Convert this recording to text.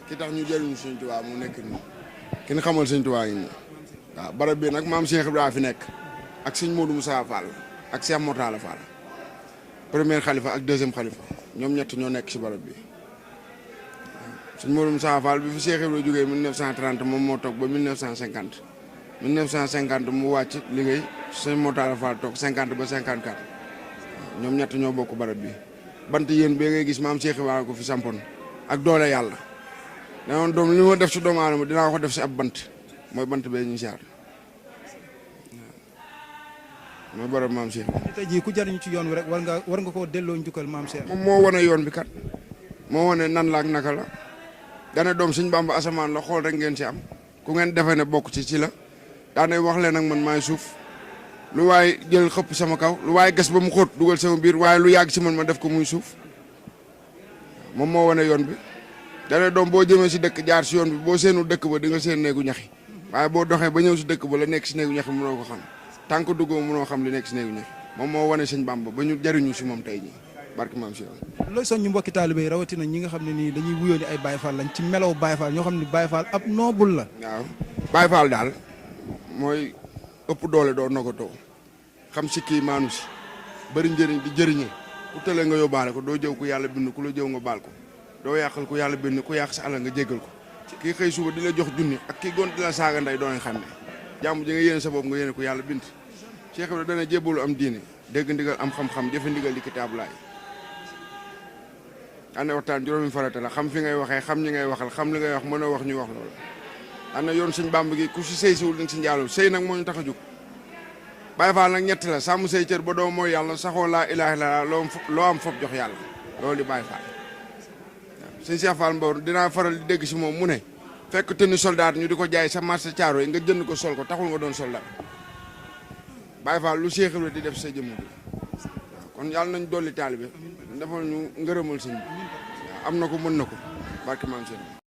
ki tax ñu jëriñu Sëñ Tuubaa mu nekk nii ki ñu xamal Sëñ Tuubaa yi nii waaw barab bi nag maam Cheikh Ibrahima fi nekk ak sëñ Modou Moussa Fall ak Cheikh Mortala Fall premier xalifa ak deuxième xalifa ñoom ñett ñoo nekk si barab bi sëñ Modou Moussa Fall bi fi Cheikh Ibrahima jógee 1930 moom moo toog ba 1950 1950 mu wàcc liggéey sëñ Mortala Fall toog 50 ba 54 ñoom ñett ñoo bokk barab bi bant yéen bee ngay gis maam Cheikh Ibrahima ko fi sampoon ak doole yàlla danoon doom li ma def si doomu aadama dinaa ko def si ab bant mooy bant bee ñu siyaar mooy barab maam Cheikh. tey jii ku jariñu ci yoon wi rek war nga koo delloo njukkal maam Cheikh. moom moo wane yoon bi kat moo wane nan la ak naka la dane doom Sëñ Bàmba asamaan la xool rek ngeen si am ku ngeen defee ne bokk ci la daanay wax leen ak man maay suuf lu waaye jël xëpp sama kaw lu waaye gas ba mu xóot dugal sama biir waaye lu yàgg si man ma def ko muy suuf moom moo wane yoon bi dane doom boo jëmee si dëkk jaar si yoon bi boo seenu dëkk ba di nga seen néegu ñaxi waaye boo doxee ba ñëw si dëkk ba la nekk si néegu ñaxi mënoo ko xam tànk duggoo mënoo xam li nekk si néegu ñaxi moom moo wane Sëñ Bàmba ba ñu jariñu si moom tey jii barke maam Cheikh. looy soñ ñu mbokki taalibe yi rawatina ñi nga xam ne nii dañuy wuyoo ni ay Baye Fall lañ ci melaw Baye Fall ñoo xam ne Baye Fall ab noobul la. waaw Baye Fall daal mooy ëpp doole doo nogatoo xam si kii maanu si bëri njëriñ di jëriñee ku tële nga yóbbaale ko doo jëw ku yàlla bind ku la jëw nga baal ko doo yàqal ku yàlla bind ku yàq sa alal nga jéggal ko kii xëy suba di la jox junni ak kii gont di la saaga ndey doo leen xam ne jàmm ji nga yéene sa bopp nga yéene ku yàlla bind Cheikh Ibrahima dana jébbalu am diine dégg ndigal am xam-xam jëfe ndigal di kitaab laay ane waxtaan juróomi farata la xam fi ngay waxee xam ñi ngay waxal xam li ngay wax mën a wax ñu wax loolu ana yoon Sëñ Bàmba gi ku si sëy siwul danga si njaaloo sëy nag moo ñu tax a jóg Baye Fall nag ñett la sàmm say cër ba doo mooy yàlla saxoo laa ilaaha illallaah loo am fopp jox yàlla loolu di Baye Fall waaw Sëñ Cheikh Fall Mbaor dinaa faral di dégg si moom mu ne fekk tenue soldat ñu di ko jaay sa marché caaro yi nga jënd ko sol ko taxul nga doon soldat Baye Fall lu Cheikh Ibrahima di def sa jëmm bi kon yàlla nañ dolli taalibe defal ñu ngërëmal sëñ bi am na ko mën na ko barke maam Cheikh